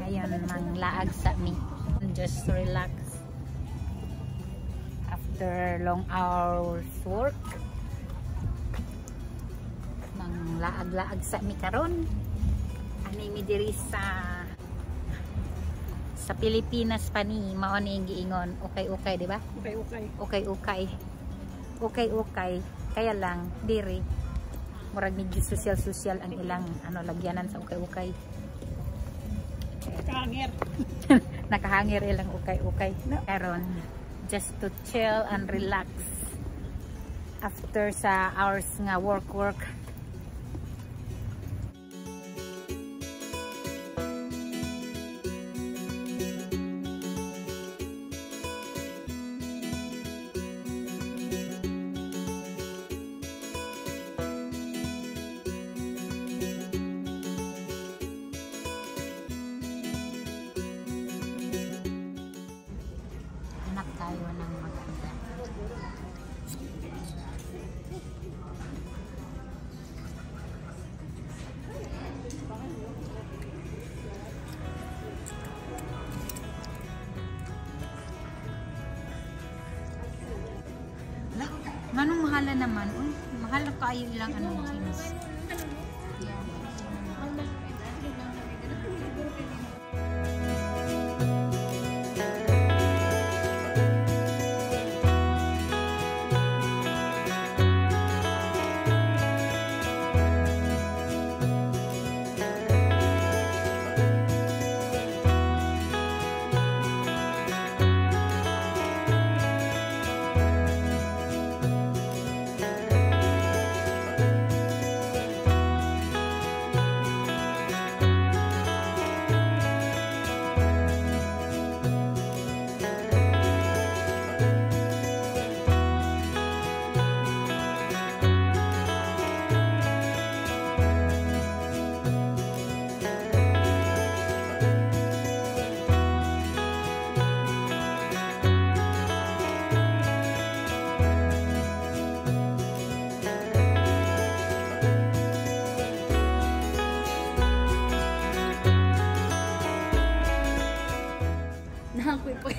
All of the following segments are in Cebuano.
Ngayon, manglaag sa mi. Just relax. After long hours work. Manglaag-laag sa mi karon. Ani mi diri sa Pilipinas pa ni mao ni giingon ukay-ukay, di ba? Okay. Okay-ukay. Okay-ukay. Kaya lang diri murag medyo social-social ang ilang ano lagyanan sa ukay-ukay. Kanger. Nakahangir ilang ukay-ukay. No? Karon just to chill and relax after sa hours nga work. Hanap tayo ng maganda. Ala, nganong mahala naman? Uy, mahal na kaayo ilang anong jeans. Yeah.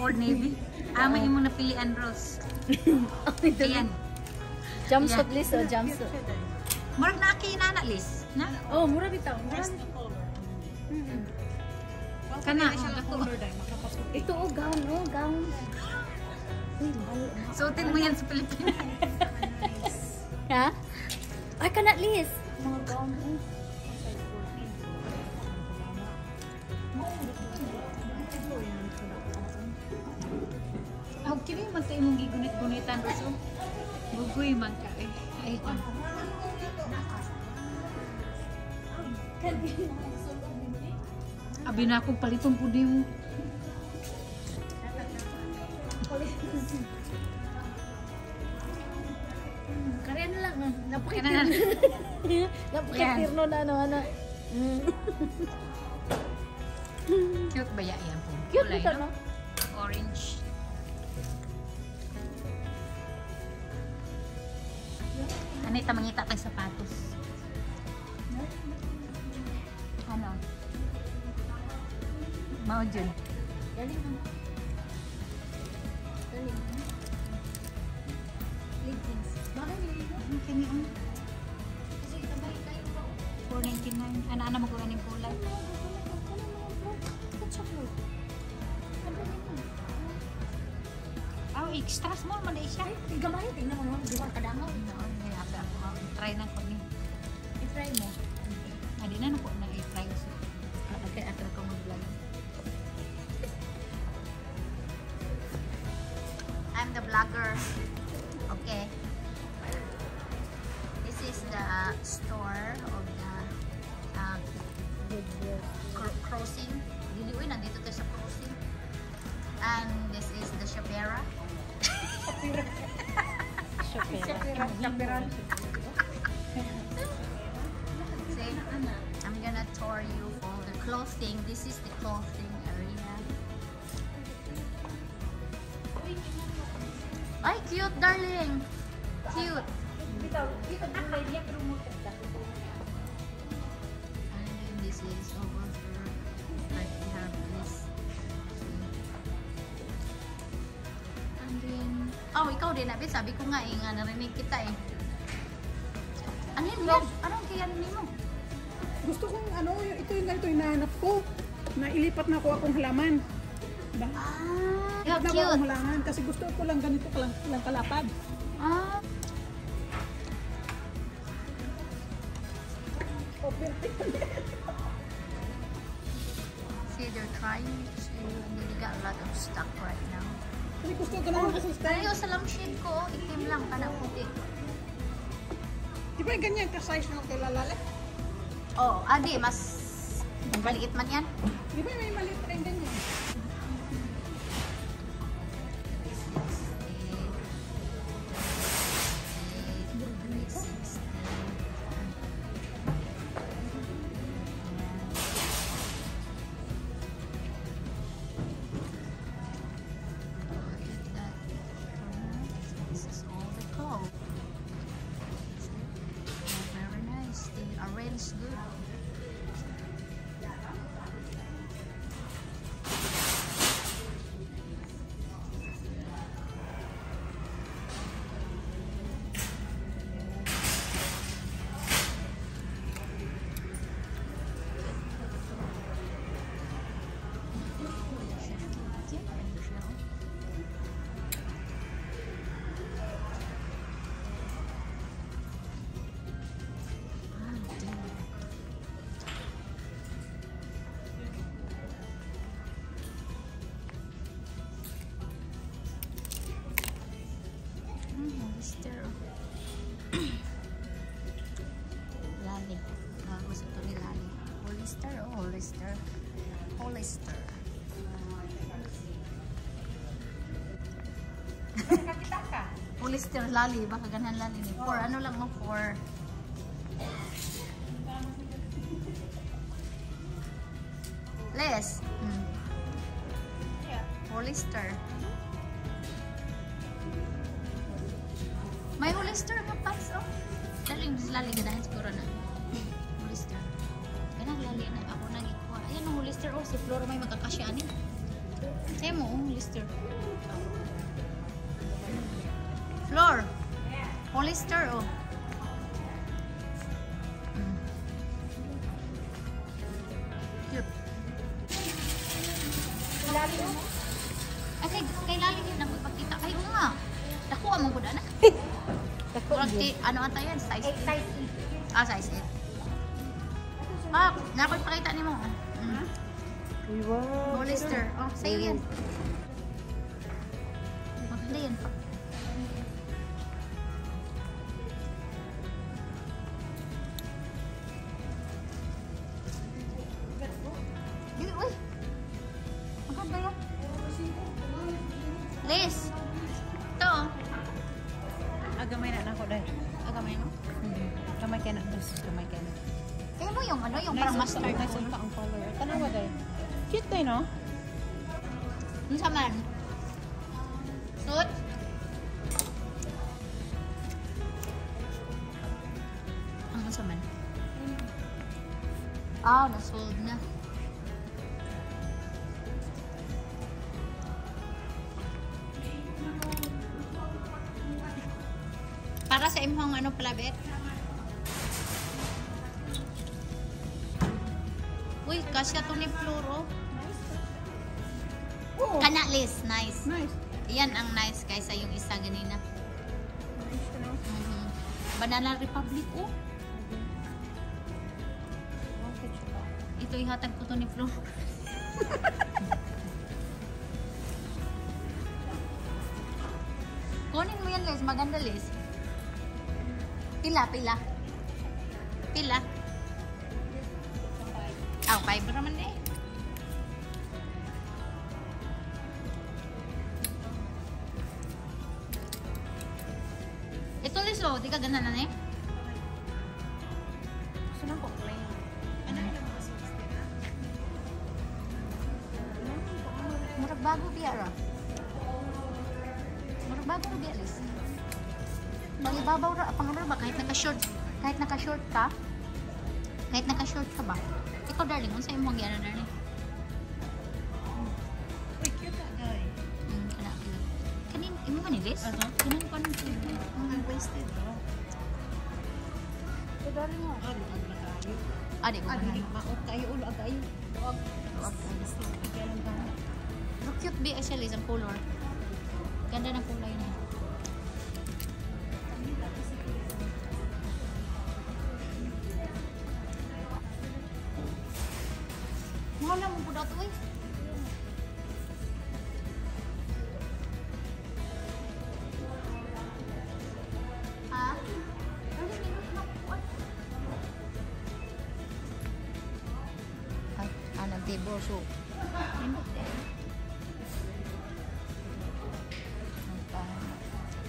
Old Navy. Ah, may imong napilian, Rose. Ayan. Jumpsuit list o jumpsuit. Murag na kay nana list. Na? Oh, mura bitaw. Mura. Kana. Ito oh, gown oh, gown. Uy, mahal. Suotin mo yan sa Pilipinas. Ha? Ay, kana list. Mga gown oh. Aw, kini man sa imong gigunit-gunitan, Rose. Oh. Bugoy man ka eh. Ay. Abi na akong paliton pud mo. Kaya na lang. Kana na. Napakatirno na ano, ano. Cute ba yan po? Cute Kulay, bitaw, no? Orange. Ano ito, mangita tag sapatos. Ano? Mao jud. Galing mo. Galing. Leggings. Bakit hindi? Ano kini ang Kasi kamay tayo pa. 499. Ano ano mo kuha ning kulay? Oh, extra small man na siya. Ay, gamay. Tingnan mo naman. Di ba kadangaw? No, hindi ako. Try na ko ni. I-try mo. Adi na ko na i-try so. Okay, ato ko mag-vlog. I'm the vlogger. Okay. This is the store of the crossing. Dili uy, nandito tayo sa crossing. And this is the Shapera. Shapera. See, I'm gonna tour you all the clothing. This is the clothing area. Ay, cute, darling. Cute. And then this is over here. Like we have Oh, ikaw din, Abby. Sabi ko nga, eh, nga narinig kita eh. Ano yun? Yan? Anong kaya mo? Gusto kong ano, ito yung ganito yung hinahanap ko. Nailipat na ko akong halaman. Diba? Ah, Lipat na ko cute. akong halaman kasi gusto ko lang ganito lang, lang kalapad. Ah. Oh, perfect. See, they're trying to, they got a lot of stock right now. Kasi gusto ko naman kasi style. Tayo sa lampshade ko, oh, itim lang, kana puti. Di ba ganyan ka-size ng kay Lalale? Oh, adi, mas maliit man yan. Di ba may maliit rin ganyan? 360. Look at that. This is all the clothes. Very nice. They arrange good. Ah, damn. Hollister. Lali. Bago sa ito ni Lali. Hollister oh, Hollister. Hollister. Kakita ka. Hollister Lali. Baka ganhan Lali ni. Four. Ano lang mo? Four. Les. Yeah. Hollister. May Hollister nga pants, oh. Daling lali ganahan siguro na. Hollister. Ganang lali na ako nang ikuha. Ayan ang Hollister, oh. Si Flor may magkakasya ani. Sa'yo mo, oh, Hollister. Flor. Hollister, oh. Cute. Lali mo. Ay, kay Lali yun ang ipakita. Ay, oo nga. Dako ang mga na. Dako Murag ti, ano ata yan? Size 8 size 8. Ah, size 8. Ah, nakoy pakita nimo. Wow. Hollister. Oh, sa'yo yan. Maganda yan. Dili, uy. Maganda yan. Liz. Ito, oh. Ah, gamay na ako dahil. Ah, gamay no? Gamay kaya na. Dos, gamay kaya na. Kaya mo yung ano, yung parang mustard. Nice unta ang color. Tanawa dahil. Cute tayo, no? Unsa man? Suit? Ang unsa man? Ah, nasold na. Para sa imong ano pala, Bet? Uy, kasya to ni Floro. Oo. Kana, Liz. Nice. Nice. Yan ang nice kaysa yung isa ganina. Nice, ano? Banana Republic, oh. Ito ihatag ko to ni Flo. Kunin mo yan, Liz. Maganda, Liz. Pila, pila. Pila. Ah, 5 naman eh. Ito, Liz, oh. Di ka ganahan eh. Gusto na ko plain. Ano yung mga suits din, ah? Murag bago biya ra. Murag bago biya, Liz. Pangibabaw ra, pangabaw ba kahit naka-short, kahit naka-short ka? Kahit naka-short ka ba? Ikaw, darling, unsa imong giano, darling? Uy, cute ah, guy. Kana cute. Kanin Imo man ni Liz? Kinang pa nang High-waisted. Ito darling mo. Ah, di ko Ah, man. dili maot kayo ulo ag ayo. Luag. Pero cute ba siya, Liz, ang color. Ganda ng kulay niya. Mahal na mo po dato eh. Ha? Ano Ay, nag-table. So,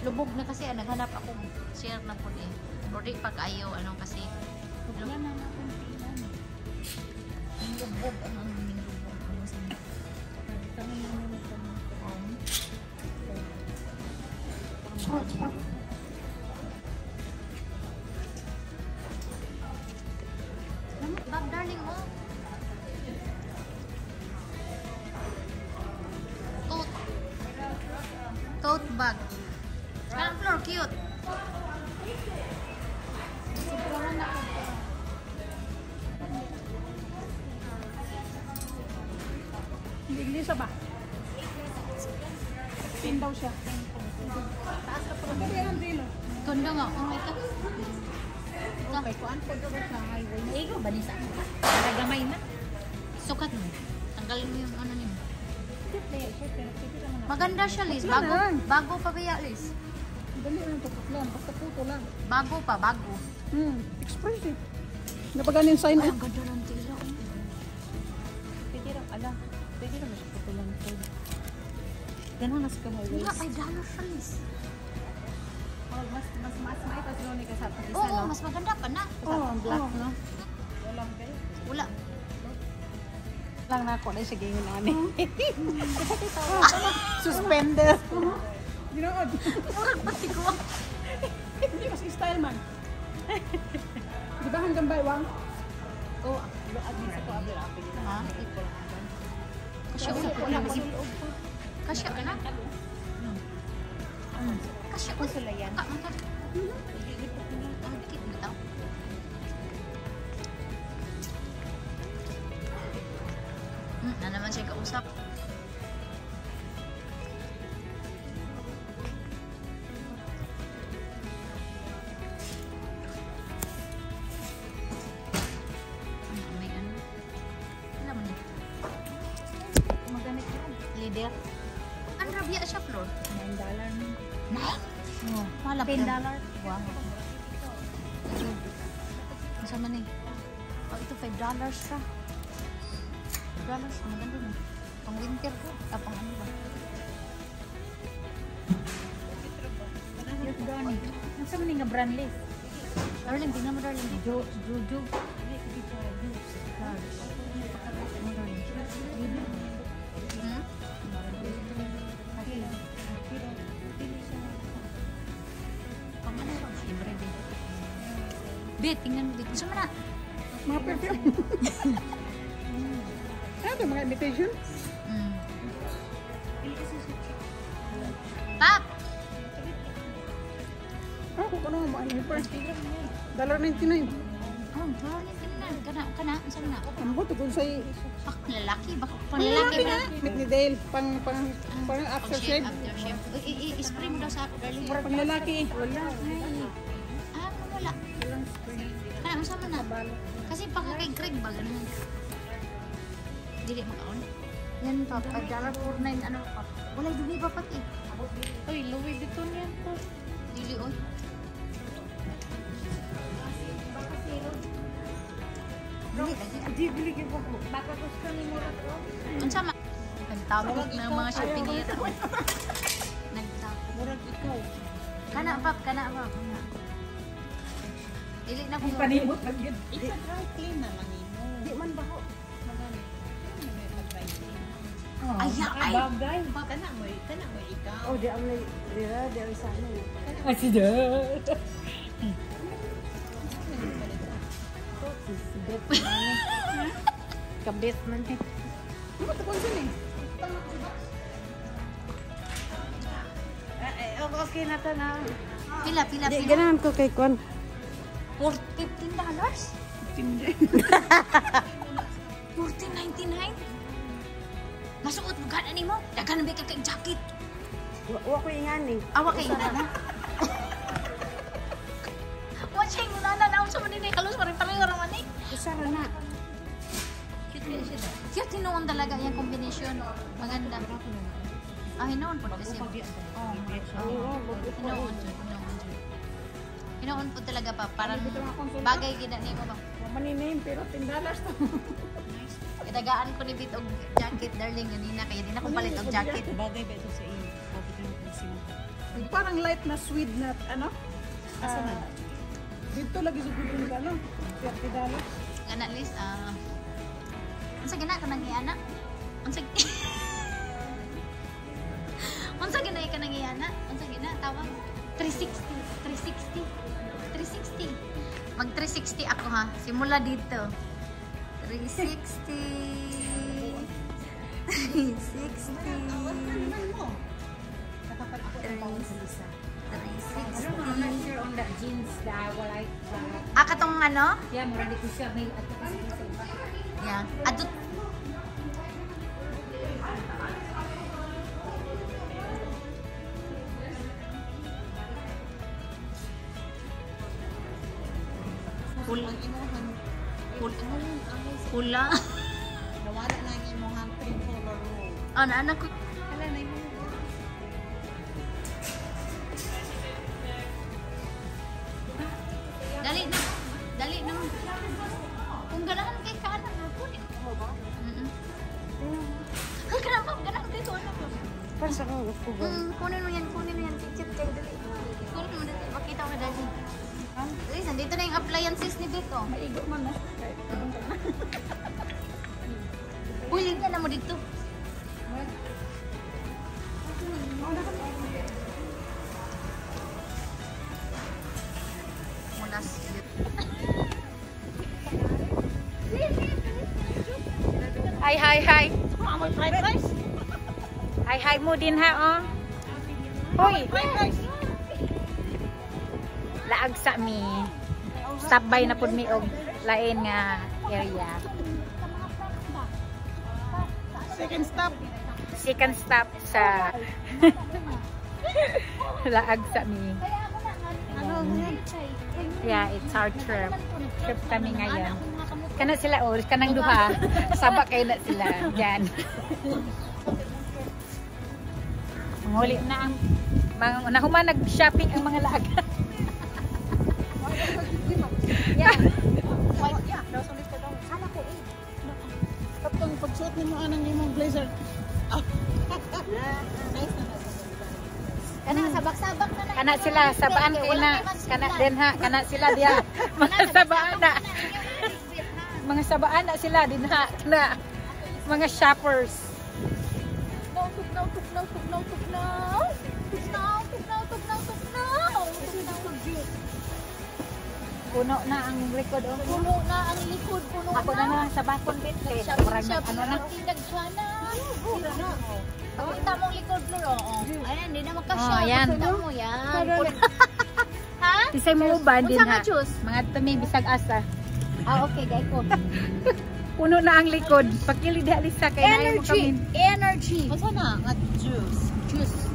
lubog na kasi. Naghanap ako share na po eh. Or di pag ayaw, ano kasi. Wala na akong pila. Ang lubog, ano ang lubog. Ano sa Kami naman ito. Bag, darling, oh. Tote. Tote bag. Parang floor, cute. Sobrahan na ako. Hindi Iglesia ba? 10 daw siya. Taas na po. Ito ba ang dilo? Ganda nga. Oh my God. Ito. Okay, kuan po daw sa highway. Igo ba ni sa ako? Para gamay na. Sukat mo. Tanggalin mo yung ano niyo. Cute na siya, pero pwede naman ako. Maganda siya, Liz. Wala Bago, na. bago pa ba ya, Liz? Dali lang ito, lang. Basta puto lang. Bago pa, bago. Express eh. Napaganin sign Ay, eh. ang ganda ng tila. Oh. Pwede rin, ala. Pwede naman siya putulan to. Ganun na sa kamay Nga, waist. $5 siya, Liz. Oh, mas mas mas may pa sila ni ka sa atong isa, Oo, no? mas maganda pa na. Sa atong black, no? Walang kayo. Wala. Lang na ako na siya gingon ani. Suspender. Ginood. Murag pati ko. Hindi, mas style man. Di ba hanggang baywang? Oh, luag ni sa ko abel apil Ha? Kasya wala ko na. Kasya ka na. Kasya ko. Sulayan. Ka, mata. Ang dikit bitaw. Na naman siya kausap. Ano, may ano? Alam mo ni? Maganit yan. Leader. Ang rabia siya, Flor. $9 ni. Nine? Oh. Wala $10. Wow. Ito. Man eh? Oh, ito $5 siya. $5. Maganda na. Pang winter ko. Ah, pang ano ba? Cute gani. Ang sa man nga brand list? Darling, tingnan mo, darling. Jo Jojo. Mo, darling. Hmm? Pang ano ba? Siyempre, be. Be, tingnan mo dito. Saan man na? Mga perfume. Ano ito, mga imitation? Pap! Ah, kung ano mo, ano yung first? $1.99. Oh, darling, kana, kana, kana, saan na? Ang buto kung sa'y Baka lalaki, baka pang lalaki ba? Meet ni Dale, pang, pang, pang after shave. After shave. Uy, i-spray mo daw sa ako, darling. Pang lalaki. Wala. Ah, wala. Kana, unsa man na? Kasi paka kay Greg ba, ganun. Dili makaon. Yan pa, $5.49, ano pa. Wala, dumi pa pati. Uy, Louis Vuitton yan po. Dili, oy. Dili, lagi. Baka gusto ni mo to. Unsa man? Nagtabok na mga shoppingera. Nagtabok. Murag ikaw. Kana pap, kana pap. Dili na ko. Panimot lang yun. It's a dry clean naman nimo. Di man baho. Ay, ay. Bagay. Kana mo ikaw. Oh, di ang di di ang sa ano. Ay, sige. Kabit man eh. Ano ito kung saan eh? Okay na ta na. Pila, pila, Di pila. ganahan ko kay kwan. $15? $14.99? Masuot mo gana nimo? Daghan ba kay jacket? Wa ko ingani. Awa kay ingana. Wa siya ingana na unsa man dinay kalos pare-pareho ra man eh. Usa ra na. Cute kaya siya. Cute hinuon talaga yung combination. Maganda. Ah, hinuon po kasi. Oh, hinuon jud, hinuon jud. Hinuon po talaga pa. Parang bagay gina nimo ba. Wa man ni name pero $10 to. Kitagaan ko ni Bit og jacket, darling, ganina. Kaya di na ko palit og jacket. Bagay ba ito sa iyo? Parang light na suede na ano? Asa na? Dito lagi sa gudong ano? $30. Kana Liz, ah. Unsa gina ka nang iana? Unsa Unsa gina ka nang iana? Unsa gina tawag? 360, 360. 360. Mag 360 ako ha. Simula dito. 360. 360. 360. I'm not sure on that jeans that I would like. Ah, katong ano? Yeah, mura di ko siya may ato kasi sa iba. Yeah. Adto Pula. Pula. Pula. Nawala na ang imong three color roll. Ano, anak ko. Hala na imong. Dali na. Dali na. Kung ganahan kay ka na, kunin mo ba? Ay, ganahan pa, ganahan kay ko ano ko. Para sa akong gusto. Kunin mo yan, kunin mo yan. Cute kay dali. Kunin mo dali. Pakita mo dali. Liz, nandito na yung appliances ni Bito. Maigo man na. Uy, lingyan na mo dito. Mulas. Hi, hi, hi. Amoy fried rice. Hi, hi mo din ha, oh. Hoy. Laag sa mi. Stop by na pud mi og lain nga area. Second stop. Second stop sa Laag sa mi. Ano? Yeah, it's our trip. Trip kami ngayon. Kana sila oh, kanang duha. Saba kayo na sila diyan. Manguli na ang mga nahuman nag-shopping ang mga laag. Yeah. Yeah, Sana ko eh. Katong pagsuot nimo anang imong blazer. Nice na na. Kana sabak-sabak na na. Kana sila sabaan kay na. Kana din ha, kana sila diha. Mga sabaan na. Mga sabaan na sila din ha. Kana mga shoppers. Tugnaw, tugnaw, tugnaw, tugnaw, tugnaw. Tugnaw, tugnaw, tugnaw, tugnaw. Tugnaw. Puno na ang likod oh. Puno na ang likod, puno Ako na na sa bakon bit kay Shopping, murag na- shopping, ano na. Tinagsiya na. Pakita mong likod, Flor, oo. Ayan, di na magkasya. Oh, ayan. Pakita mo yan. Ha? Isay mo uban din Unsa nga ha. juice? Mga tumi bisag asa. Ah, okay, gay ko. Puno na ang likod. Pakili di alisa kay naay mo Energy! kami. Energy! Unsa na nga juice? Juice.